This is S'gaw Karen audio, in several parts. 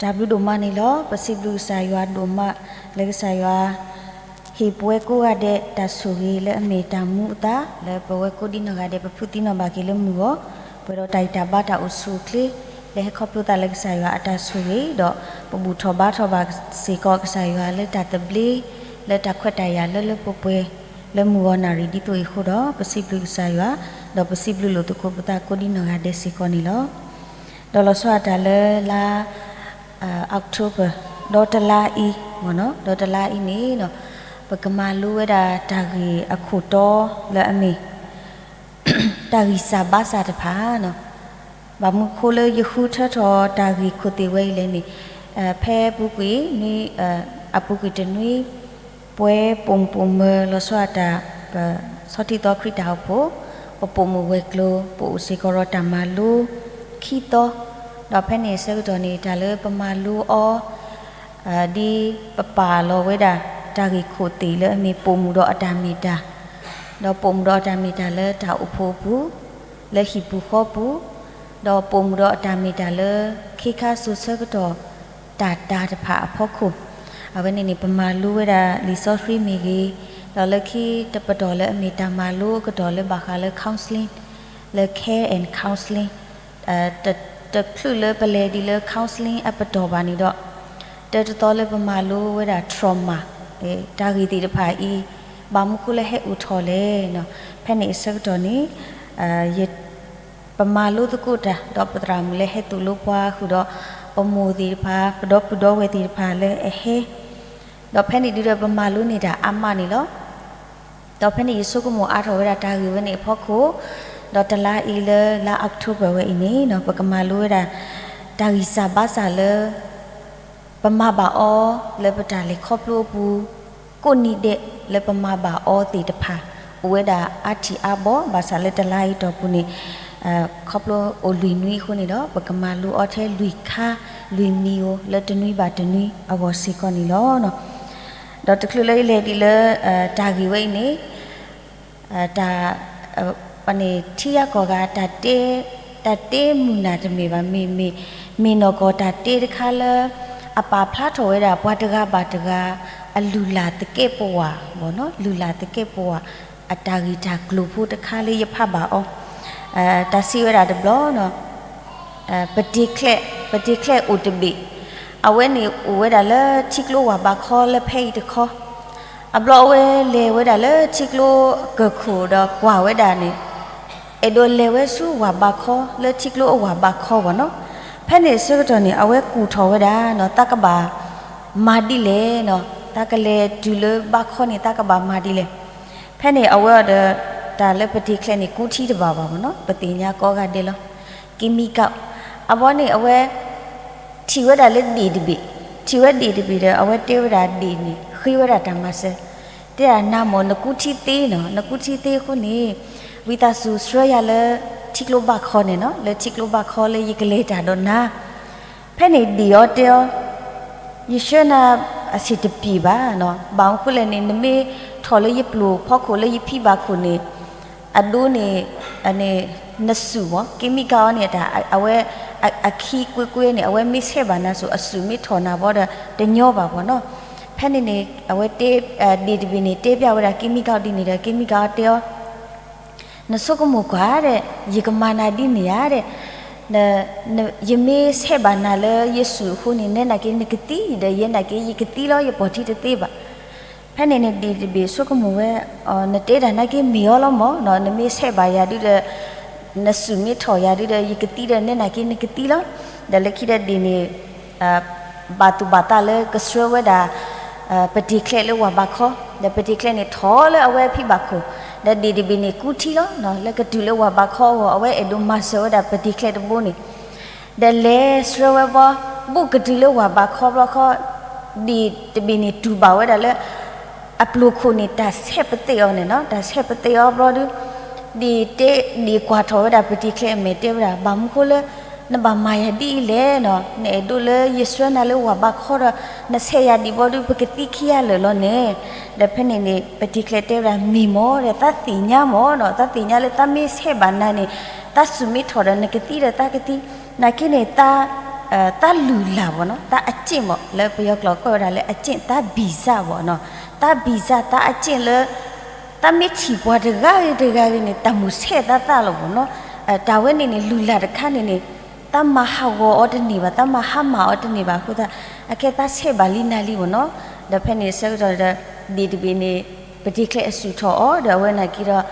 တၢ်ဘျုးဒိၣ်မးန့ၣ်လီၤ. ပစံးဘျုးကစၢ်ယွၤဒိၣ်မး လၢကစၢ်ယွၤ ဟ့ၣ်ပဝဲကိးဂၤဒဲးတၢ်ဆိၣ်ဂ့ၤလၢအမ့ၢ်တၢ်မူအသါ လၢပဝဲကိးဒံနီၢ်ဂၤဒဲး ပဖုးသံနီၣ်ဘၣ်က့ၤလၢမုၢ်ဂီၤ ပှဲၤဒီးတၢ်ဂံၢ်တၢ်ဘါတၢ်အိၣ်ဆူၣ်အိၣ်ချ့ လၢဟဲခီဖျိသးလၢကစၢ်ယွၤအတၢ်ဆိၣ်ဂ့ၤ ဒီးပဘူၣ်ထီၣ်ဘါထီၣ်ဘၣ်စ့ၢ်ကီးကစၢ်ယွၤလၢတၢ်သဘျ့ လၢတၢ်ခွဲးတၢ်ယာ်လၢလၢပှဲၤပှဲၤ လၢမုၢ်ဂီၤနၣ်ရံၣ်ဒ်သိးအံၤအဃိဒီး ပစံးဘျုးကစၢ်ယွၤ ဒီးပစံးဘျုးလိာ်သကိးပသးကိးဒံနီၢ်ဂၤဒဲးစ့ၢ်ကီးန့ၣ်လီၤ. ဒီးလီၤဆီဒၣ်တၢ်လၢလါ October ဒီတလါအံၤ ဒီတလါအံၤန့ၣ် ပကမၤလိဝဲဒၣ်တၢ်ဂ့ၢ်အခိၣ်တီလၢအမ့ၢ် တၢ်ဂံၢ်စၢ်ဘါစၢ်တဖၣ် ဘၣ်မနုၤအဃိလၢယဃုထၢထီၣ်တၢ်ဂ့ၢ်ခိၣ်သ့ၣ်ဝဲအံၤလဲၣ်န့ၣ် ဖဲအပူၤကွံာ်နွံ အပူၤကွံာ်တနွံ ပဝဲပိာ်မုၣ်ပိာ်မၢၤလီၤဆီဒၣ်တၢ် ပဆီထံသီခရံာ်တၢ်အိၣ်ဖှိၣ် ပပိာ်မုၣ်ဝဲၤကျိၤ ပအိၣ်စ့ၢ်ကီးဒီးတၢ်မၤလိခံသီ ဒီးဖဲန့ၣ်အဆၢကတီၢ်န့ၣ် တၢ်လၢပမၤလိအီၤ ဒ်ပပာ်လီၤဝဲဒၣ် တၢ်ဂ့ၢ်ခိၣ်သ့ၣ်လၢအမ့ၢ်ပိာ်မုၣ်ဒီးအတၢ်မ့ၢ်တၢ်, ဒီးပိာ်မုၣ်ဒီးအတၢ်မ့ၢ်တၢ်လၢတၢ်အိၣ်ဖှိၣ်အပူၤ, လၢဟံၣ်ပူၤဃီပူၤ, ဒီးပိာ်မုၣ်ဒီးအတၢ်မ့ၢ်တၢ်လၢ ခ့ခါစိၤဆၢကတီၢ် တၢ်တၤတဖၣ်အဖီခိၣ်, အဝဲန့ၣ်န့ၣ် ပမၤလိဝဲဒၣ်လံာ်စီဆှံမ့ၢ်ဂ့ၤ, ဒီးလၢခံတပတီၢ်လၢအမ့ၢ်တၢ်မၤလိအကတီၢ်လၢဘၣ်ဃးလၢ counseling လၢ care and counseling တချုးလၢပလဲၤဒံးလၢ counseling အပတီၢ်ဘၣ်န့ၣ်ဒီး တၢတသီလၢပမၤလိဝဲဒၣ် trauma တၢ်ဂ့ၢ်သ့ၣ်တဖၣ်အံၤ ဘၣ်မနုၤဃိလၢဟဲအိၣ်ထီၣ်လဲၣ်. ဖဲန့ၣ်အဆၢကတီၢ်န့ၣ် ပမၤလိသကိးတၢ် ဒီးပသရၣ်မုၣ်လၢဟဲသိၣ်လိပှၤဃုာ်ဒီး ပမိၢ်သ့ၣ်တဖၣ် ပဒီပုၢ်ဒီဝဲၢ်သ့ၣ်တဖၣ်လၢအဟဲ, ဒီးဖဲန့ၣ်ဒုးဒီးပမၤလိန့ၢ်တၢ်အါမးန့ၣ်လီၤ. ဒီးဖဲန့ၣ်ယဆိကမိၣ်အါထီၣ်ဝဲဒၣ်တၢ်ဂ့ၢ်ဝဲန့ၣ်အဖီခိၣ်, ဒီးတလါအံၤလၢလါ October ဝဲအံၤန့ၣ် ပကမၤလိဝဲဒၣ် တၢ်ဂံၢ်စၢ်ဘါစၢ်လၢ ပမၤဘၣ်အီၤလၢပတၢ်လဲၤခီဖျိအပူၤ ကိးနံၤဒဲးလၢပမၤဘၣ်အီၤသ့ၣ်တဖၣ် အိၣ်ဝဲဒၣ်အါထံၣ်အါဘီ ဘၣ်ဆၣ်လၢတလါအံၤတီၢ်ပူၤန့ၣ် ခီဖျိအိၣ်လွံၢ်နွံအဃိန့ၣ်ဒီး ပကမၤလိအီၤထဲလွံၢ်ခါ လွံၢ်မံၤဧိၤ လၢတနွံဘၣ်တနွံအဂီၢ်စ့ၢ်ကီးန့ၣ်လီၤ. ဒီးတချုးလၢယလဲၤဒံးလၢ တၢ်ဂ့ၢ်ဝဲအံၤန့ၣ် တၢ် ပန့ၣ်ထံဂၤကီၢ်ဂၤ တၢ်တဲ တၢ်တဲမုာ်နၢ်တမ့ၢ်ဘၣ် မ့ၢ် မ့ၢ် မ့ၢ်နီၢ်ကီၢ်တၢ်တဲတခါလၢ အပာ်ဖျါထီၣ်ဝဲဒၣ်ပှၤတဂၤဘၣ်တဂၤ အလုၢ်လၢ်သကဲးပဝး လုၢ်လၢ်သကဲးပဝး အတၢ်ဂ့ၢ်တၢ်ကျိၤဖိတခါလၢယဖးဘၣ်အီၤ တၢ်စံးဝဲဒၣ်တဘျီ ပတံၤချဲး ပတံၤချဲးအိၣ်တဘ့ၣ် အဝဲန့ၣ်အိၣ်ဝဲဒၣ်လၢထံကျိဝၢ်ဘးခီလၢဖဲအံၤတခီ အဘျီအဝဲလဲၤဝဲဒၣ်လၢထံကျိကၢၢ်ခိၣ်ဒီးကွၢ်ဝဲဒၣ်န့ၣ် အဲၣ်ဒိးလဲၤဝဲဆူဝၢ်ဘးခီလၢထံကျိအဝၢ်ဘးခီဘၣ်နီၤ. ဖဲန့ၣ်အဆၢကတီၢ်န့ၣ် အဝဲကူၣ်ထီၣ်ဝဲဒၣ်နီၤ သးကဘၣ်မၤဒ်လဲၣ်နီၤ သးကလဲၤတုၤလၢဘးခီန့ၣ် သးကဘၣ်မၤဒ်လဲၣ်. ဖဲန့ၣ်အဝဲဒီး တၢ်လၢပတံၤချဲးန့ၣ် ကူထံတဘၣ်ဘၣ်ဘၣ်နီၤ ပသ့ၣ်ညါကိးဂၤဒဲးလီၤ က့မံကၣ် အဘီန့ၣ်အဝဲ ထံၣ်ဝဲဒၣ်လၢဒ့ၣ်တဘ့ၣ် ထံၣ်ဝဲဒ့ၣ်တဘ့ၣ်ဒီး အဝဲတဲဝဲဒၣ်ဒ့ၣ်န့ၣ် ဃ့ဝဲဒၣ်တၢ်မၤစၢၤ တဲဒၣ်နၤမ့ၢ်နကူထံသ့နီၤ နကူထံသ့အဃိန့ၣ် ဝံသးစူၤဆှၢယၤလၢထံကျိဘးခီန့ၣ်နီၤ လၢထံကျိဘးခီလၢယကလဲၤတၢ်ဒီးနၤ ဖဲန့ၣ်ဒ့ၣ်အီၤတဲအီၤ ယဆှၢနၤအဆံးတပျံၤဘၣ်နီၤ ဘၣ်မနုၤဃိလဲၣ်န့ၣ် နမ့ၢ်ထီၣ်လၢယပျိၢ်ဖီခိၣ်လၢယဖံဘၣ်ခိၣ်န့ၣ် အဒိန့ၣ် နစုၣ်မ့ၢ် က့မံကၣ်အီၤန့ၣ် အဝဲ အခံကွ့ကွ့န့ၣ် အဝဲမ့ၢ်ဆဲးဘၣ်နၤစိၤ အစုၣ်မ့ၢ်ထီၣ်နၤဘီဒီး တညီဘၣ်ဘၣ်နီၤ. ဖဲန့ၣ်န့ၣ် အဝဲတဲ ဒ့ၣ်တဘ့ၣ်န့ၣ် တဲပျးဝဲဒၣ်က့မံကၣ်အီၤဒ်န့ၣ်ဒီး က့မံကၣ်အီၤတဲအီၤ နဆိကမိၣ်ကွၢ်ဒီး ယကမၤနၤဒ်န့ၣ်ဧါဒီး ယမ့ၢ်ဆဲးဘၣ်နၤလၢယစုၣ်အဃိန့ၣ် နဲနာ်က့နကသံဒီး ယဲနာ်က့ယကသံလီၤ ယပိာ်ထံတသ့ဘၣ်. ဖဲန့ၣ်န့ၣ်ဒ့ၣ်တဘ့ၣ်ဆိကမိၣ်ဝဲ နတဲတၢ်နာ်က့မ့ၢ်အီၤလီၤမ့ၢ် နမ့ၢ်ဆဲးဘၣ်ယၤဒုဒီး နစုၣ်မ့ၢ်ထီၣ်ယၤဒုဒီး ယကသံဒီး နဲနာ်က့နကသံလီၤ. ဒီးလၢခံဒီးဒ့ၣ်န့ၣ် ဘၣ်သူၣ်ဘၣ်သးလၢကဆှၢဝဲဒၣ် ပတံၤချဲးလၢဝၢ်ဘးခီ ဒီးပတံၤချဲးန့ၣ်ထီၣ်လၢအဝဲအဖံဘၣ်ခိၣ် ဒီးဒ့ၣ်တဘ့ၣ်န့ၣ်ကူထံလီၤ. လၢကတုၤလၢဝၢ်ဘးခီအဂီၢ် အဝဲအဲၣ်ဒိးမၤစၢၤဝဲဒၣ်ပတံၤချဲးတဘိန့ၣ် ဒီးလဲၤဆှၢဝဲဘီ ဘူးကတုၤလၢဝၢ်ဘးခီဘျီခီ ဒ့ၣ်တဘ့ၣ်န့ၣ်တူၢ်ဘၣ်ဝဲဒၣ်လၢ အပျိၢ်ခိၣ်န့ၣ် တၢ်ဆဲးပသ့ၣ်အီၤန့ၣ်နီၤ တၢ်ဆဲးပသ့ၣ်အီၤဘျီဒု ဒ့ၣ်တဲ ဒ့ၣ်ကွၢ်ထီၣ်ဝဲဒၣ်ပတံၤချဲးအမဲာ်တဲဝဲဒၣ် ဘၣ်မနုၤဃိလၢ နဘၣ်မၤယၤဒ်အံၤလဲၣ်နီၤ နအဲၣ်ဒိးလၢယဆှၢနၤလၢဝၢ်ဘးခီဒီး နဆဲးယၤဒံးဘီဒု ပကသံခံဂၤလၢာ်လီၤန့ၣ် ဒီးဖဲန့ၣ်န့ၣ် ပတံၤချဲးတဲဝဲဒၣ်မ့ၢ်မ့ၢ်ဒီး သးသ့ၣ်ညါမ့ၢ်နီၤ သးသ့ၣ်ညါလၢသးမ့ၢ်ဆဲးဘၣ်နၤန့ၣ် သးစုၣ်မ့ၢ်ထီၣ်ဒီးနကသံဒီးသးကသံ နာ်က့န့ၣ် သး တၢ်လုၢ်လၢ်ဘၣ်နီၤ, တၢ်အကျင့်ဘၣ်, လၢပယီၤကျိာ်ကွဲးဝဲဒၣ်လၢအကျင့်, တၢ်ဘံၣ်စၢ်ဘၣ်နီၤ, တၢ်ဘံၣ်စၢ် တၢ်အကျင့်လၢ တၢ်မ့ၢ်ထံၣ်ပှၤတဂၤဂ့ၤတဂၤဂ့ၤန့ၣ် တၢ်မိၣ်ဆဲးသးသးလီၤဘၣ်နီၤ, တၢ်ဝဲန့ၣ်န့ၣ် လုၢ်လၢ်တခါန့ၣ်န့ၣ် တၢ်မၤဟးဂီၤအီၤတန့ၢ်ဘၣ်, တၢ်မၤဟါမၢ်အီၤတန့ၢ်ဘၣ်အဃိသတး အကဲတၢ်ဆဲးဘၣ်လံနၤလံဘၣ်နီၤ, ဒီးဖဲန့ၣ်ဆၢကတီၢ်ဒီး ဒ့ၣ်တဘ့ၣ်န့ၣ် ပတ့ၢ်ချဲအစုၣ်ထီၣ်အီၤ ဒီးအဝဲနာ်က့ဒီး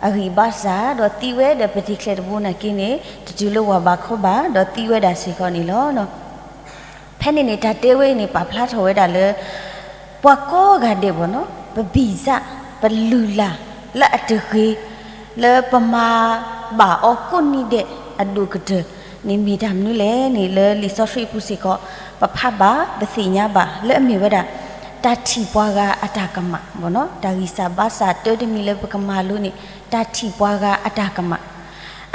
အဂံၢ်ဘါစၢ် ဒီးသံဝဲဒီးပတ့ၢ်ချဲတဘိနာ်က့န့ၣ် တတုၤလၢဝၤဘးခီဘး ဒီးသံဝဲဒၣ်စ့ၢ်ကီးန့ၣ်လီၤ. ဖဲန့ၣ်န့ၣ် တၢ်တဲဝဲအံၤန့ၣ် ပာ်ဖျါထီၣ်ဝဲဒၣ်လၢ ပှၤကိးဂၤဒဲးဘၣ်နီၤ ပဘံၣ်စၢ် ပလုၢ်လၢ် လၢအတဂ့ၤ လၢပမၤဘၣ်အီၤကိးနံၤဒဲးအဒိၣ်ကတၢၢ်န့ၣ် မ့ၢ်တၢ်မနုၤလဲၣ်န့ၣ် လၢလံာ်စီဆှံအပူၤစ့ၢ်ကီး ပဖးဘၣ် ပသ့ၣ်ညါဘၣ် လၢအမ့ၢ်ဝဲဒၣ် တၢ်ထံၣ်ပှၤဂၤအတၢ်ကမၣ်ဘၣ်နီၤ, တၢ်ဂံၢ်စၢ်ဘါစၢ်တၢ်တမံၤလၢပကမၤလိန့ၣ် တၢ်ထံၣ်ပှၤဂၤအတၢ်ကမၣ်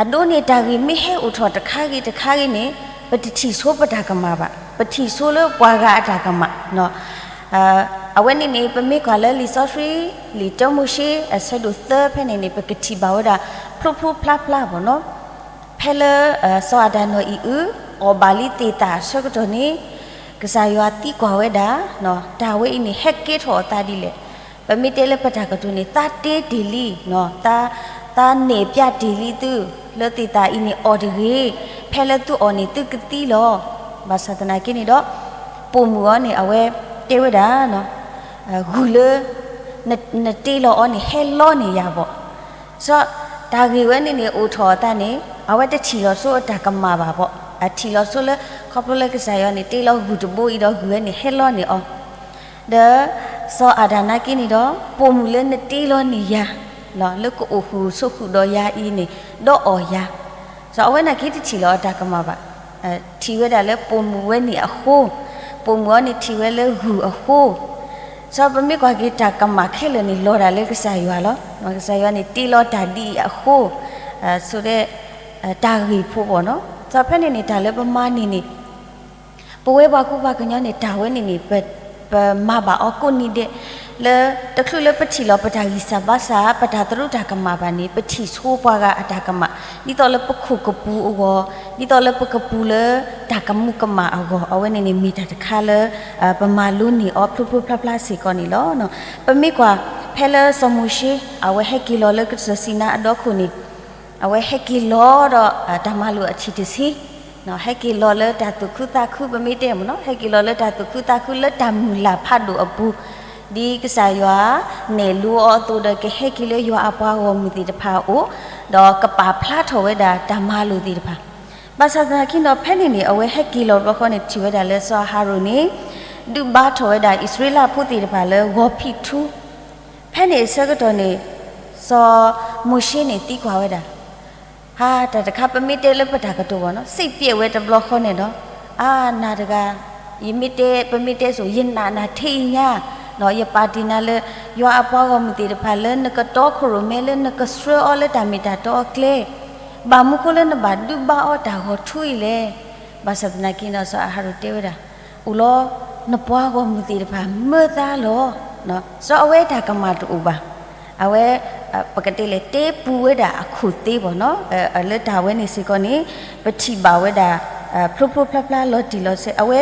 အဒိန့ၣ် တၢ်ဂ့ၢ်မ့ၢ်ဟဲအိၣ်ထီၣ်တခါဂ့ၤတခါဂ့ၤန့ၣ် ပတထံၣ်ဆိပတၢ်ကမၣ်ဘၣ်, ပထံၣ်ဆိလၢပှၤဂၤအတၢ်ကမၣ်. အဝဲန့ၣ်န့ၣ် ပမ့ၢ်ကွၢ်လၢလံာ်စီဆှံ လံာ်တၢမိၤၡ့ အဆၢဒိၣ်သၢဖဲန့ၣ်န့ၣ် ပကထံၣ်ဘၣ်ဝဲဒၣ် ဖျိဖျိဖျါဖျါဘၣ်နီၤ. ဖဲလၢ စီၤအၤဒၣ်နီၢ်အံၤအု အီၣ်ဘၣ်လံသ့ၣ်သၣ်အဆၢကတီၢ်န့ၣ် ကစၢ်ယွၤသံကွၢ်ဝဲဒၣ် တၢ်ဝဲအံၤန့ၣ် ဟဲကဲထီၣ်အသးဒ်လဲၣ်. ပမ့ၢ်တဲလၢပတၢ်ကတိၤန့ၣ် သးတ့တ့ၢ်လံ, သးနဲၣ်ပျးတ့ၢ်လံသု, လၢသ့ၣ်သၣ်အံၤန့ၣ်အီၣ်တဂ့ၤ, ဖဲလၢသုအီၣ်န့ၣ်သုကသံလီၤ. ဘၣ်ဆၣ်သနာ်က့န့ၣ်ဒီး ပိာ်မုၣ်အီၤန့ၣ် အဝဲတဲဝဲဒၣ် ဂုၢ်လၢ နတ့လီၤအီၤန့ၣ် ဟဲလီန့ၢ်ယၤဘၣ်. စီၤတၢ်ဂ့ၢ်ဝဲန့ၣ်န့ၣ် အိၣ်ထီၣ်အသးန့ၣ် အဝဲတထံၣ်လီၤဆိအတၢ်ကမၣ်ဘၣ်ဘၣ်, အထံၣ်လီၤဆိလၢ ခီဖျိလၢကစၢ်ယွၤန့ၣ် တ့လီၤဂုၢ်တဘိအံၤဒီးဂုၢ်ဝဲန့ၣ်ဟဲလီန့ၢ်အီၤ ဒီးစီၤအၤဒၣ်နာ်က့န့ၣ်ဒီး ပိာ်မုၣ်လၢနတ့လီၤန့ၢ်ယၤ လၢကအိၣ်ဃုာ်ဆိးဃုာ်ဒီးယၤအံၤန့ၣ် ဒီးအီၣ်ယၤ. စီၤအဝဲနာ်က့တထံၣ်လီၤအတၢ်ကမၣ်ဘၣ်, ထံၣ်ဝဲဒၣ်လၢပိာ်မုၣ်ဝဲန့ၣ်အဃိ, ပိာ်မုၣ်အီၤန့ၣ်ထံၣ်ဝဲလၢဂုၢ်အဃိ, စီၤပမ့ၢ်ကွၢ်က့ၤတၢ်ကမၣ်ခဲလၢာ်န့ၣ် လီၤဒၣ်လၢကစၢ်ယွၤလီၤ. ကစၢ်ယွၤန့ၣ်တ့လီၤတၢ်ဒ်အံၤအဃိ, ဆိဒဲး တၢ်ဂ့ၢ်ဖိဘၣ်နီၤ. စီၤဖဲန့ၣ်န့ၣ် တၢ်လၢပမၤန့ၢ်န့ၣ် ပဝဲပှၤကူပှၤကညီန့ၣ် တၢ်ဝဲန့ၣ်န့ၣ် ပမၤဘၣ်အီၤကိးနံၤဒဲး, လၢတချုးလၢပထံၣ်လီၤပတၢ်ဂံၢ်စၢ်ဘါစၢ် ပတၢ်သရူးတၢ်ကမၣ်ဘၣ်န့ၣ် ပထံၣ်ဆိပှၤဂၤအတၢ်ကမၣ်, ဒ်သိးလၢပခိၣ်ကပူၤအဂီၢ်, ဒ်သိးလၢပကပူၤလၢတၢ်ကမူးကမၣ်အဂီၢ်, အဝဲန့ၣ်န့ၣ်မ့ၢ်တၢ်တခါလၢ ပမၤလိန့ၢ်အီၤဖျိဖျိဖျါဖျါစ့ၢ်ကီးန့ၣ်လီၤ. ပမ့ၢ်ကွၢ် ဖဲလၢစီၤမိၤၡ့ အဝဲဟဲက့ၤလီၤလၢကစၢၢ်စံနါအဒီခိၣ်န့ၣ် အဝဲဟဲက့ၤလီၤဒီး တၢ်မၤလိာ်အထံၣ်တဆံ, ဟဲက့ၤလီၤလၢတၢ်သူၣ်ခုသးခု ပမ့ၢ်တဲမ့ၢ်နီၤ, ဟဲက့ၤလီၤလၢတၢ်သူၣ်ခုသးခုလၢတၢ်မုၢ်လၢ်ဖးဒိၣ်အပူၤ, ဒ်ကစၢ်ယွၤနဲၣ်လိအီၤအသိးဒီး ကဟဲက့ၤလၢယွၤအပှၤဂီၢ်မုၢ်သ့ၣ်တဖၣ်အအိၣ်, ဒီးကပာ်ဖျါထီၣ်ဝဲဒၣ်တၢ်မၤလိာ်သ့ၣ်တဖၣ်. ဘၣ်ဆၣ်သနာ်က့ဒီး ဖဲန့ၣ်န့ၣ် အဝဲဟဲက့ၤလီၤတဘျီဃီန့ၣ် ထံၣ်ဝဲဒၣ်လၢစီၤအၤဟရိၣ်န့ၣ် ဒုးဘါထီၣ်ဝဲဒၣ်အံၣ်စရ့လးဖိသ့ၣ်တဖၣ်လၢဂီၤဖံးထူ ဖဲန့ၣ်အဆၢကတီၢ်န့ၣ် စီၤမိၤၡ့န့ၣ်သံကွၢ်ဝဲဒၣ်, ဟါ တၢ်တခါ ပမ့ၢ်တဲလၢပတၢ်ကတိၤဘၣ်နီၤ စံးပျဲးဝဲတဘျီဃီန့ၣ်ဒီး, အါ နၤတဂၤ, ယမ့ၢ်တဲ ပမ့ၢ်တဲစိၤ ယနာ်နၤထဲအံၤညါ, ယပာ်တ့ၢ်နၤလၢ ယွၤအပှၤဂီၢ်မုၢ်သ့ၣ်တဖၣ်လၢနကတီခိၣ်ရိၣ်မဲလၢနကဆှၢအီၤလၢတၢ်မ့ၢ်တၢ်တီအကျဲ, ဘၣ်မနုၤဃိလၢနဘၣ်ဒုးဘါအီၤတၢ်ဂီၤထူအံၤလဲၣ်. ဘၣ်ဆၣ်သနာ်က့န့ၣ် စီၤအၤဟရိၣ်တဲဝဲဒၣ်, အိၣ်လီၤ, နပှၤဂီၢ်မုၢ်သ့ၣ်တဖၣ်မၢသါလီၤ. စီၤအဝဲတၢ်ကမၣ်တအိၣ်ဘၣ်. အဝဲ ပကတဲလဲၣ်တဲပူၤဝဲဒၣ်အခိၣ်သ့ဘၣ်နီၤ, လၢတၢ်ဝဲန့ၣ်စ့ၢ်ကီးန့ၣ် ပထံၣ်ဘၣ်ဝဲဒၣ် ဖျိဖျိဖျါဖျါလီၤတံၢ်လီၤဆဲး အဝဲ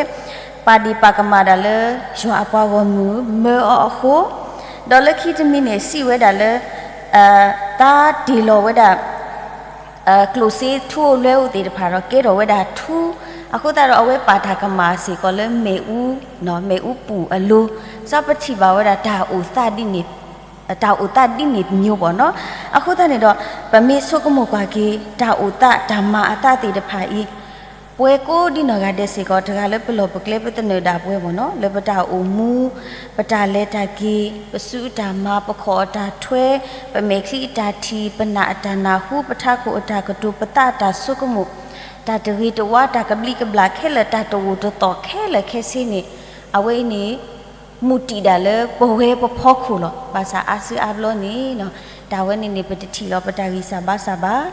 ပာ်ဒ့ၣ်ပာ်ကမၣ်ဒၣ်လၢ ယွၤအပှၤဂီၢ်မုၢ်မၢအီၤအဃိ, ဒီးလၢခံတမံၤန့ၣ် စံးဝဲဒၣ်လၢ တၢ်တ့ၢ်လီၤဝဲဒၣ် ကျိၣ်စ့ထူအိၣ်လွဲအိၣ်သ့ၣ်တဖၣ်ဒီး ကဲထီၣ်ဝဲဒၣ်ထူ, အဃိသတးဒီး အဝဲပာ်တၢ်ကမၣ်စ့ၢ်ကီးလၢမ့ၣ်အူ, မ့ၣ်အူပူၤအလိၤ, စီၤပထံၣ်ဘၣ်ဝဲဒၣ်တၢ်အိၣ်သးဒ်န့ၣ်, တၢ်အိၣ်သးဒ်န့ၣ်တမျိုးဘၣ်နီၤ. အဃိသတးန့ၣ်ဒီး ပမ့ၢ်ဆိကမိၣ်ကွၢ်က့ၤ တၢ်အိၣ်သးတၢ်မၤအသးသ့ၣ်တဖၣ်အံၤ ပဝဲကိးဒ်နီၢ်ဂၤဒဲးစ့ၢ်ကီး တဂၤလၢပလီၢ်ပကျဲပသနၢၣ်ဒၣ်ပှဲၤဘၣ်နီၤ, လၢပတၢ်အိၣ်မူ, ပတၢ်လဲၤတၢ်က့ၤ, ပစုအတၢ်မၤ, ပခီၣ်အတၢ်ထွဲ, ပမဲာ်ချံအတၢ်ထံၣ်, ပနၢ်အတၢ်နၢ်ဟူ, ပထးခိၣ်အတၢ်ကတိၤ, ပသးအတၢ်ဆိကမိၣ်, တၢ်တဂ့ၤတဝါ, တၢ်ကဘျံးကဘျၣ်ခဲလၢာ်, တၢ်တအိၣ်တသီၣ်ခဲလၢာ်ခဲဆ့န့ၣ်, အဝဲအံၤန့ၣ် မူတံာ်ဒၣ်လၢပဝဲပဖီခိၣ်လီၤ. ဘၣ်ဆၣ်အါစုအါဘျီန့ၣ် တၢ်ဝဲန့ၣ်န့ၣ် ပတထံၣ်လီၤပတၢ်ဂံၢ်စၢ်ဘါစၢ်ဘၣ်,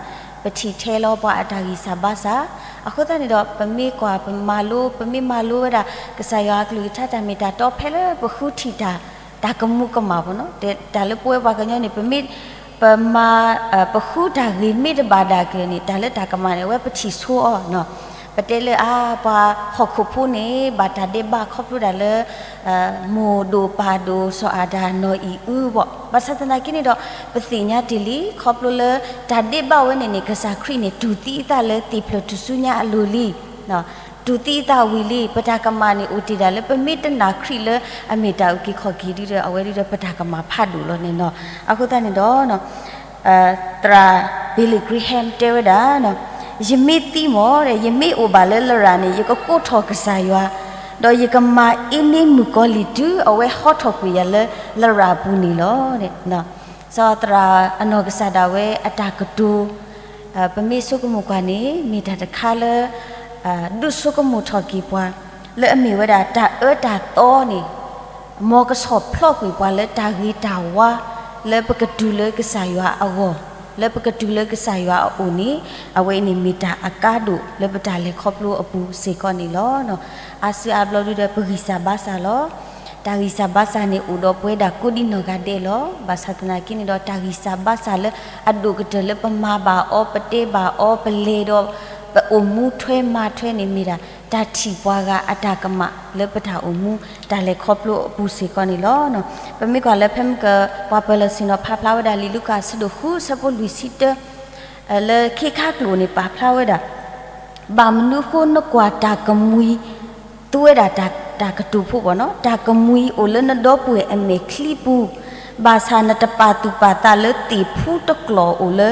ပထံၣ်ထဲလီၤပှၤအတၢ်ဂံၢ်စၢ်ဘါစၢ်, အဃိသတးန့ၣ်ဒီး ပမ့ၢ်ကွၢ်ပမၤလိ, ပမ့ၢ်မၤလိဝဲဒၣ် ကစၢ်ယွၤအကလုၢ်ကထါတၢ်မ့ၢ်တၢ်တီဖဲလၢပဃုထံၣ်တၢ်, တၢ်ကမူးကမၣ်ဘၣ်နီၤ, တၢ်လၢပဝဲပှၤကညီန့ၣ် ပမ့ၢ် ပမၤ ပဃုတၢ်ဂ့ၤမ့ၢ်တဘၣ်ဒၣ်က့ၤန့ၣ် တၢ်လၢတၢ်ကမၣ်န့ၣ် အဝဲပထံၣ်ဆိအီၤနီၤ, ပ ပတဲလၢအါ ပှၤဟီၣ်ခိၣ်ဖိန့ၣ် ဘၣ်တၢ်ဒဲးဘးခီဖျိဒၣ်လၢ မိၢ်ဒိၣ်ပၢ်ဒိၣ် စီၤအၤဒၣ်နီၢ်အံၣ်အုဘၣ်. ဘၣ်ဆၣ်သနာ်က့န့ၣ်ဒီး ပသ့ၣ်ညါတ့ၢ်လံ ခီဖျိလၢတၢ်ဒဲးဘးဝဲန့ၣ်န့ၣ် ကစၢ်ခရံာ်န့ၣ် တူၢ်သံအသးလၢသ့ၣ်ဖျၢၣ်ထူၣ်စုညါအလိၤလံ တူၢ်သံအသးဝံၤလံ. ပတၢ်ကမၣ်န့ၣ်အိၣ်တ့ၢ်ဒၣ်လၢ ပမ့ၢ်တနာ်ခရံာ်လၢအမ့ၢ်တၢ်အုၣ်က့ၤခီၣ်က့ၤဒ်ဒီး အဝဲဒ်ဒီးပတၢ်ကမၣ်ဖးဒိၣ်လီၤန့ၣ်နီၤ. အဃိသတးန့ၣ်ဒီး သရၣ် Billy Graham တဲဝဲဒၣ်, ယမ့ၢ်သံမ့ၢ်ဒီး ယမ့ၢ်အိၣ်ဘၣ်လၢလရာ်န့ၣ် ယကကိးထီၣ်ကစၢ်ယွၤ, ဒီးယကမၤအ့န့မုၣ်ကီၤလံၢ်တုၤအဝဲဟီထီၣ်ကွံာ်ယၤလၢလရာ်အပူၤန့ၣ်လီၤ. စီၤသရၣ်အနီၢ်ကစၢ်ဒၣ်ဝဲအတၢ်ကတိၤ ပမ့ၢ်ဆိကမိၣ်ကွၢ်န့ၣ် မ့ၢ်တၢ်တခါလၢ ဒုးဆိကမိၣ်ထီၣ်က့ၤပှၤ လၢအမ့ၢ်ဝဲဒၣ်တၢ်အၢတၢ်သီန့ၣ် မ်ကဆီၣ်ဖျီးကွံာ်ပှၤလၢတၢ်ဂ့ၤတၢ်ဝါ လၢပကတုၤလၢကစၢ်ယွၤအဂီၢ်, လၢပကတုၤလၢကစၢ်ယွၤအအိၣ်န့ၣ် အဝဲအံၤန့ၣ်မ့ၢ်တၢ်အကါဒိၣ်လၢပတၢ်လဲၤခီဖျိအပူၤစ့ၢ်ကီးန့ၣ်လီၤ. အါစုအါဘျီဒုဒီး ပဂံၢ်စၢ်ဘါစၢ်လီၤ. တၢ်ဂံၢ်စၢ်ဘါစၢ်န့ၣ် အိၣ်ဒီးပဝဲဒၣ်ကိးဒံနီၢ်ဂၤဒဲးလီၤ. ဘၣ်ဆၣ်သနာ်က့န့ၣ်ဒီး တၢ်ဂံၢ်စၢ်ဘါစၢ်လၢအဒိၣ်ကတၢၢ်လၢပမၤဘၣ်အီၤ ပတဲဘၣ်အီၤ ပလဲၤဒီး ပအိၣ်မူထွဲမၤထွဲန့ၣ် မ့ၢ်ဒၣ်တၢ်ထံၣ်ပှၤဂၤအတၢ်ကမၣ်လၢပတၢ်အိၣ်မူ တၢ်လဲၤခီဖျိအပူၤစ့ၢ်ကီးန့ၣ်လီၤ. ပမ့ၢ်ကွၢ်လၢဖဲမုၢ်က ပှၤပၢၤလီၢ်ဆ့ၣ်နီၤဖးဖျါဝဲဒၣ် လံာ်လူၤကၣ်အဆၢဒိၣ်ဃု အဆၢဖိလွံၢ်ဆံတၢ လၢခ့ခါကျိာ်န့ၣ် ပာ်ဖျါဝဲဒၣ် ဘၣ်မနုၤအဃိနကွၢ်တၢ်ကမှံ သူဝဲဒၣ်တၢ်ကတိၤဖိဘၣ်နီၤ, တၢ်ကမှံအိၣ်လၢနဒီပုၢ်ဝဲၢ်အမဲာ်ချံပူၤ, ဘၣ်ဆၣ်နတပာ်သူၣ်ပာ်သးလၢသ့ၣ်ဖူတကျီၢ်အိၣ်လၢ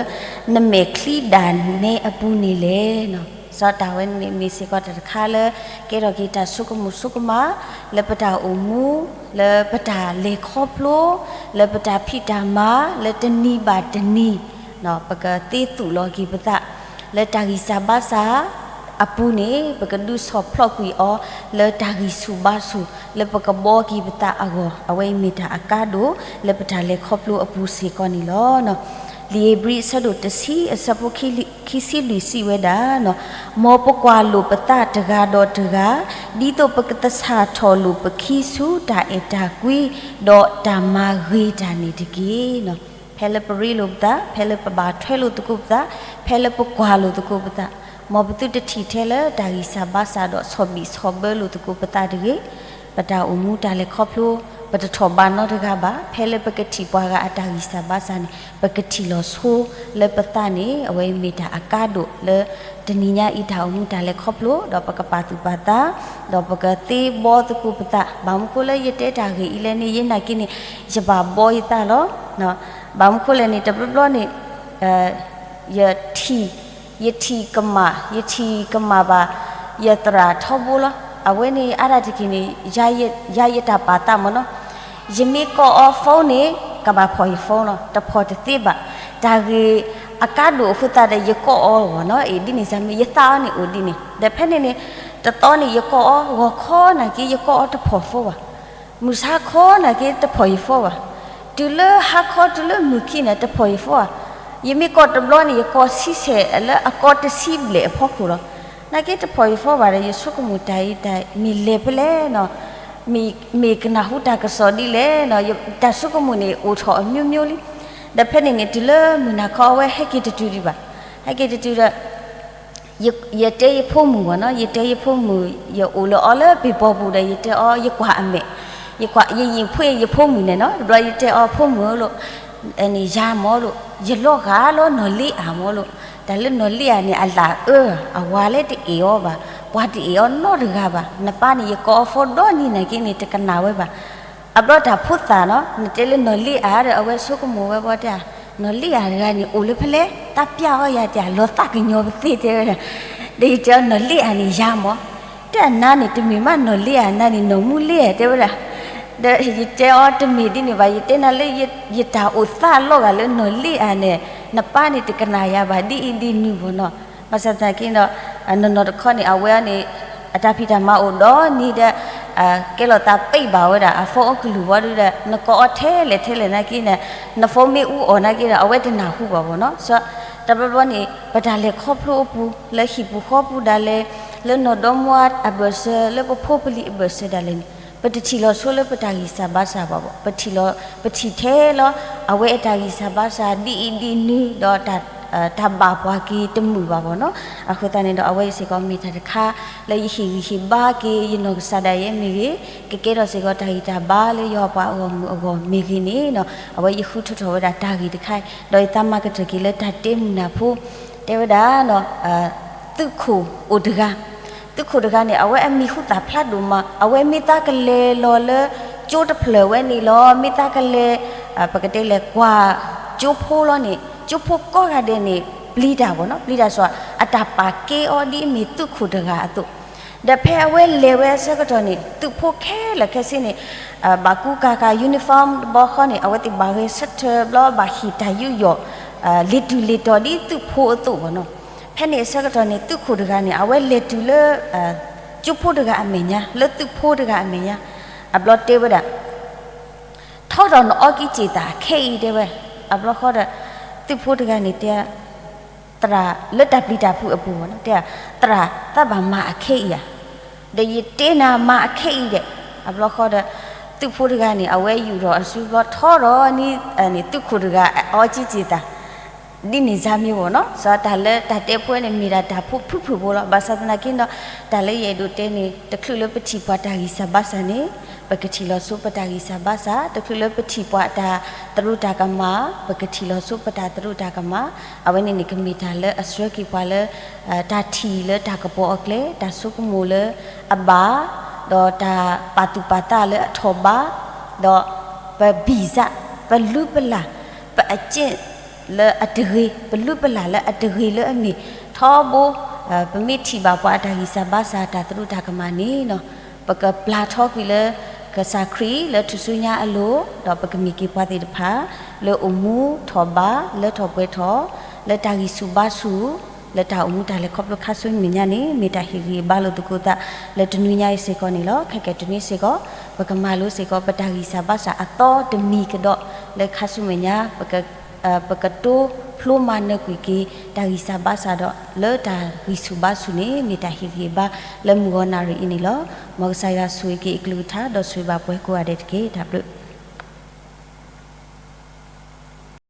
နမဲာ်ချံဒၣ်နဲအပူၤန့ၣ်လဲၣ်. စီၤတၢ်ဝဲန့ၣ်မ့ၢ်စ့ၢ်ကီးတၢ်တခါလၢ ကဲထီၣ်က့ၤတၢ်ဆိကမိၣ်ဆိကမး လၢပတၢ်အိၣ်မူ လၢပတၢ်လဲၤခီဖျိ လၢပတၢ်ဖံးတၢ်မၤ လၢတနံၤဘၣ်တနံၤ ပကသ့သူၣ်လီၤက့ၤပသး လၢတၢ်ဂံၢ်စၢ်ဘါစၢ်အပူၤန့ၣ် ပကဒုးဆီၣ်ဖျီးကွံာ်အီၤ လၢတၢ်ဂံၢ်ဆူၣ်ဘါဆူၣ် လၢပကဘှီက့ၤပသးအဂီၢ်, အဝဲအံၤမ့ၢ်တၢ်အကါဒိၣ် လၢပတၢ်လဲၤခီဖျိအပူၤစ့ၢ်ကီးန့ၣ်လီၤ. လံာ်ဧ့ၤဘြံၤအဆၢဒိၣ်တဆံ အဆၢဖိခံဆံလွံၢ်စံးဝဲဒၣ်, မ်ပကွၢ်လိာ်ပသးတဂၤဒီးတဂၤ, ဒ်သိးပကသဆၣ်ထီၣ်လိာ်ပခံဆူတၢ်အဲၣ်တၢ်ကွံ ဒီးတၢ်မၤဂ့ၤတၢ်န့ၣ်တက့ၢ်. ဖဲလၢပရ့လိာ်ပသး, ဖဲလၢပဘၣ်ထွဲလိာ်သကိးပသး, ဖဲလၢပကွၢ်လိာ်သကိးပသး, မ်ပသုတထံၣ်ထဲလၢတၢ်ဂံၢ်စၢ်ဘါစၢ်ဒီးဆီၣ်ဘံၣ်ဆီၣ်ဘၢလိာ်သကိးပသးတဂ့ၤ. ပတၢ်အိၣ်မူတၢ်လဲၤခီဖျိ ပတထီၣ်ဘၣ်နီတဂၤဘၣ်. ဖဲလၢပကထံၣ်ပှၤဂၤအတၢ်ဂံၢ်စၢ်ဘါစၢ်န့ၣ် ပကထံၣ်လီၤဆိလၢပသးန့ၣ် အဝဲမ့ၢ်တၢ်အကါဒိၣ်လၢ တနံၤညါအံၤတၢ်အိၣ်မူတၢ်လဲၤခီဖျိ ဒီးပကပာ်သူၣ်ပာ်သး ဒီးပကသ့ဘှီသကိးပသး. ဘၣ်မနုၤဃိလၢယတဲတၢ်ဂ့ၢ်အံၤလဲၣ်န့ၣ် ယနာ်က့န့ၣ် ယဘၣ်ဘှီယသးလီၤ. ဘၣ်မနုၤဃိလဲၣ်န့ၣ် တဘျီဘျီန့ၣ် ယထံၣ် ယထံၣ်ကမၣ် ယထံၣ်ကမၣ်ဘၣ် ယသရၣ်ထီဘိလီၤ. အဝဲန့ၣ်အါဒၣ်တက့ၢ်န့ၣ် ယၤယတၢ်ပာ်သးမ့ၢ်နီၤ. ယမ့ၢ်ကိးအီၤ phone န့ၣ် ကဘၣ်ဖီၣ်ယ phone လီၤ. တဖီၣ်တသ့ဘၣ်. တၢ်ဂ့ၢ်အကါဒိၣ်အဃိသတးဒီး ယကိးအီၤဂီၢ်နီၤ အ့ၣ် ဒ်န့ၣ်စ့ၢ်မ့ၢ် ယသးအီၤန့ၣ်အိၣ်ဒ်န့ၣ် ဒီးဖဲန့ၣ်န့ၣ် တသီန့ၣ် ယကိးအီၤ ဂီၤခီနာ်က့ ယကိးအီၤတဖီၣ် phone ဘၣ်. မုၢ်ဆါခီနာ်က့ တဖီၣ်ယ phone ဘၣ်. တုၤလၢဟါခီတုၤလၢမုၢ်ခံန့ၣ် တဖီၣ်ယ phone ဘၣ်. ယမ့ၢ်ကိးတဘျီန့ၣ် ယကိးဆံဆဲးလၢအကိးတဆံဘျဲၣ်အဖီခိၣ်လီၤ. နာ်က့တဖီၣ်ယ phone ဘၣ်ဒီး ယဆိကမိၣ်တၢ်အံၤတၢ်မ့ၢ်လဲၤဖဲလဲၣ်နီၤ မ့ၢ်ကနၢ်ဟူတၢ်ကစီၣ်ဒ်လဲၣ်နီၤ တၢ်ဆိကမိၣ်န့ၣ်အိၣ်ထီၣ်အမျိုးမျိုးလံ. ဒီးဖဲန့ၣ်န့ၣ် တုၤလၢမုၢ်နၤခီအဝဲဟဲက့ၤတတုၤဒံးဘၣ်. ဟဲက့ၤတတုၤဒီး ယတဲယဖိမုၣ်ဘၣ်နီၤ ယတဲယဖိမုၣ် ယအိၣ်လၢအီၤလၢပ့ၤပီၤပူၤဒီး ယတဲအီၤ ယကွၢ်အမဲာ် ယကွၢ် ယယံာ်ဖိယဖိမုၣ်န့ၣ်နီၤ တဘျီယတဲအီၤ ဖိမုၣ်ဧၢလိၤ န့ၣ်ယၤမ့ၢ်လိၤ ယလီၤဂာ်လီၤနီၢ်လ့အၤမ့ၢ်လိၤ တၢ်လၢနီၢ်လ့အၤန့ၣ် အလၢအအၢ အဝၤလၢတအဲၣ်အီၤဘၣ် ပှၤတအဲၣ်အီၤနီတဂၤဘၣ် နပၢ်န့ၣ် ယကိးအီၤ phone ဒီနံၤနာ်က့န့ၣ် တကနၣ်ဝဲဘၣ်. အဘျီတၢ်ဖိသၣ်နီၤ နတဲလၢနီၢ်လ့အၤဒီး အဝဲဆိကမိၣ်ဝဲဘီတဲ နီၢ်လ့အၤတဂၤန့ၣ် အိၣ်လၢဖဲလဲၣ် တၢ်ပျၢ်အီၤယၤတၢ် လီၤသးကညီၤပသ့တဲဝဲဒၣ်. ဒီးယတဲအီၤ နီၢ်လ့အၤန့ၣ်ယၤမ့ၢ် တဲအနါန့ၣ် တမ့ၢ်မးနီၢ်လ့အၤ နါန့ၣ်နီၢ်မူလ့အၤတဲဝဲဒၣ်. ဒီးယတဲအီၤ တမ့ၢ်ဒ်န့ၣ်ဘၣ် ယတဲနၤလၢ ယတၢ်အိၣ်သးလီၤဂာ်လၢနီၢ်လ့အၤန့ၣ် နပၢ်န့ၣ်တကနၣ်ယၤဘၣ် ဒ်အံၤဒ်နုၤဘၣ်နီၤ. ဘၣ်ဆၣ်သနာ်က့ဒီး နီၢ်နီၢ်တခီန့ၣ် အဝဲအံၤန့ၣ် အတၢ်ဖံးတၢ်မၤအိၣ်ဒီနံၤဒီး ကဲလီၤသးပံးဘၣ်ဝဲဒၣ် အ phone အကလုၢ်ဝံၤဒီး နကိးအီၤထဲလဲၣ်ထဲလဲၣ်နာ်က့န့ၣ် န phone မ့ၢ်အူအီၣ်နာ်က့ဒီး အဝဲတနၢ်ဟူဘၣ်ဘၣ်နီၤ. စီၤ တဘျီဘျီန့ၣ် ပတၢ်လဲၤခီဖျိအပူၤ လၢဟံၣ်ပူၤဃီပူၤဒၣ်လဲာ် လၢနီၢ်ဒီမါအဘၢၣ်စၢၤ လၢပဖိပလံၤအဘၢၣ်စၢၤဒၣ်လဲာ်န့ၣ် ပတထံၣ်လီၤဆိလၢပတၢ်ဂံၢ်စၢ်ဘါစၢ်ဘၣ်ဘၣ် ပထံၣ်လီၤ ပထံၣ်ထဲလီၤ အဝဲအတၢ်ဂံၢ်စၢ်ဘါစၢ် ဒ်အံၤဒ်နုၤဒီးတၢ် တၢ်ဘၣ်ပှၤက့ၤတမုာ်ဘၣ်ဘၣ်နီၤ. အဃိသတးန့ၣ်ဒီး အဝဲအံၤစ့ၢ်ကီးမ့ၢ်တၢ်တခါ လၢယဟ့ၣ်ဂံၢ်ဟ့ၣ်ဘါက့ၤယနီၢ်ကစၢ်ဒၣ်ယဲမ့ၢ်ဂ့ၤ, ကကဲထီၣ်စ့ၢ်ကီးတၢ်ဂံၢ်တၢ်ဘါလၢယွၤပှၤအဂီၢ်မုၢ်အဂီၢ်မ့ၢ်ဂ့ၤန့ၣ်နီၤ, အဝဲယဃုထၢထီၣ်ဝဲဒၣ်တၢ်ဂ့ၢ်တခါ, ဒီးယသးမၤကတၢၢ်က့ၤလၢတၢ်တဲမုာ်နၢ်ဖိ, တဲဝဲဒၣ် သုးခိၣ်အိၣ်တဂၤ, သုးခိၣ်တဂၤန့ၣ် အဝဲအမံၤဟူသၣ်ဖျါဒိၣ်မး, အဝဲမ့ၢ်သးကလဲၤလီၤလၢ ကၠိတဖျၢၣ်ဝဲန့ၣ်လီၤ, မ့ၢ်သးကလဲၤ ပကတဲလဲၣ် ကွၢ်ကၠိဖိလီၤန့ၣ် ကၠိဖိကိးဂၤဒဲးန့ၣ် ပျံၤတၢ်ဘၣ်နီၤ, ပျံၤတၢ်စ့ၢ် အတၢ်ပာ်ကဲအီၤဒ်အမ့ၢ်သုးခိၣ်တဂၤအသိး, ဒီးဖဲအဝဲလဲၤဝဲအဆၢကတီၢ်န့ၣ် သုးဖိခဲလၢာ်ခဲဆ့န့ၣ် ဘၣ်ကူကၤကၤ uniform တဘျီဃီန့ၣ် အဝဲသ့ၣ်ဘၣ်ဂဲၤဆၢထၢၣ်ဘျီ ဘၣ်ဟ့ၣ်တၢ်ယူးယီၣ် လ့ၤတုၤလ့ၤတီၤဒ်သုးဖိအသိးဘၣ်နီၤ. ဖဲန့ၣ်အဆၢကတီၢ်န့ၣ် သုးခိၣ်တဂၤန့ၣ် အဝဲလဲၤတုၤလၢ ကၠိဖိတဂၤအမဲာ်ညါ လၢသုးဖိတဂၤအမဲာ်ညါ, အဘျီတဲဝဲဒၣ် ထီဒီးနအီကံစ့ၣ်သၣ်ခဲအံၤတဲဝဲ, အဘျီဃီဒီး သုးဖိတဂၤန့ၣ်တဲ သရၣ်လၢတၢ်ပျံၤတၢ်ဖုးအပူၤဘၣ်နီၤ, တဲ သရၣ် သးဘၣ်မၤအခဲအံၤဧါ, ဒီးယတဲနၤမၤအခဲအံၤဒဲး, အဘျီဃီဒီး သုးဖိတဂၤန့ၣ် အဝဲယူာ်ထီၣ်အစုဘျီထီဒီးန့ၣ် သုးခိၣ်တဂၤအအီကံစ့ၣ်သၣ် ဒ်န့ၣ်စါမ့ၢ်ဘၣ်နီၤ, စးတၢ်လၢတၢ်တဲဖိန့ၣ် မ့ၢ်ဒၣ်တၢ်ဖိဖုၣ်ဖုၣ်ဖိလီၤ. ဘၣ်ဆၣ်သနာ်က့ဒီး တၢ်လၢယအဲၣ်ဒိးတဲန့ၣ် တချုးလၢပထံၣ်ပှၤတၢ်ဂံၢ်စၢ်ဘါစၢ်န့ၣ် ပကထံၣ်လီၤဆိပတၢ်ဂံၢ်စၢ်ဘါစၢ်, တချုးလၢပထံၣ်ပှၤအတၢ်သရူးတၢ်ကမၣ် ပကထံၣ်လီၤဆိပတၢ်သရူးတၢ်ကမၣ်, အဝဲန့ၣ်န့ၣ် ကမ့ၢ်တၢ်လၢအဆှၢက့ၤပှၤလၢ တၢ်ထံၣ်လၢတၢ်ကပီၤအကျဲ, တၢ်ဆိကမိၣ်လၢအဘၣ်, ဒီးတၢ်ပာ်သူၣ်ပာ်သးလၢအထီၣ်ဘး, ဒီးပဘံၣ်စၢ်, ပလုၢ်ပလၢ်, ပအက့ၣ်လၢအတဂ့ၤ, ပလုၢ်ပလၢ်လၢအတဂ့ၤလၢအမ့ၢ်ထီဘိ, ပမ့ၢ်ထံၣ်ဘၣ်ပှၤအတၢ်ဂံၢ်စၢ်ဘါစၢ်တၢ်သရူးတၢ်ကမၣ်န့ၣ်နီၤ, ပကပျၢ်ထီကွံာ်လၢကစၢ်ခရံာ်လၢထူၣ်စုညါအလိၤ, ဒီးပကမ့ၢ်က့ၤပှၤသ့ၣ်တဖၣ် လၢအိၣ်မူထီၣ်ဘး လၢထီၣ်ပှဲၤထီၣ်, လၢတၢ်ဂံၢ်ဆူၣ်ဘါဆူၣ်, လၢတၢ်အိၣ်မူတၢ်လဲၤခီဖျိခါဆူမဲာ်ညါန့ၣ် မ့ၢ်တၢ်ဟ့ၣ်ဂံၢ်ဘါလိာ်သကိးသး လၢတနွံညါအံၤစ့ၢ်ကီးန့ၣ်လီၤ. ခဲကနံၣ်အံၤစ့ၢ်ကီး ပကမၤလိစ့ၢ်ကီး ပတၢ်ဂံၢ်စၢ်ဘါစၢ်အသီတမံၤကဒီး လၢခါဆူမဲာ်ညါ ပကတိဖျိမၤနၢၤကွံာ်က့ၤ တၢ်ဂံၢ်စၢ်ဘါစၢ်ဒီး လၢတၢ်ဂံၢ်ဆူၣ်ဘါဆူၣ်န့ၣ် မ့ၢ်တၢ်ဟ့ၣ်ဂံၢ်ဘါ လၢမုၢ်ဂီၤနၣ်ရံၣ်အံၤန့ၣ်လီၤ. မ်ကစၢ်ယွၤဆိၣ်ဂ့ၤက့ၤအကလုၢ်ကထါ ဒီးဆိၣ်ဂ့ၤဘၣ်ပှၤကိးဂၤဒဲးတက့ၢ်. တၢ်ဘျုး